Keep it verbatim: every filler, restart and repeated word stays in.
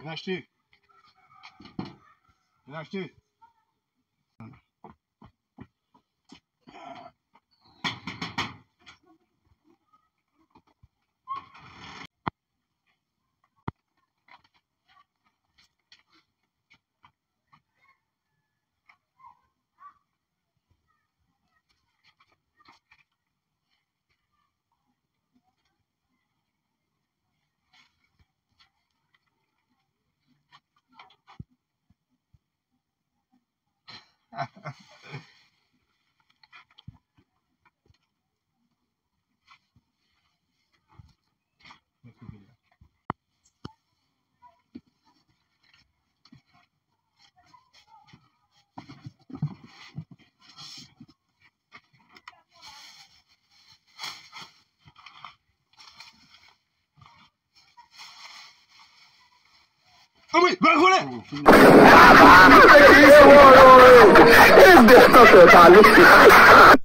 Vin achte. Vin achte. Anmwey, bal vole! Yo, yo, yo, yo. Is this something about this?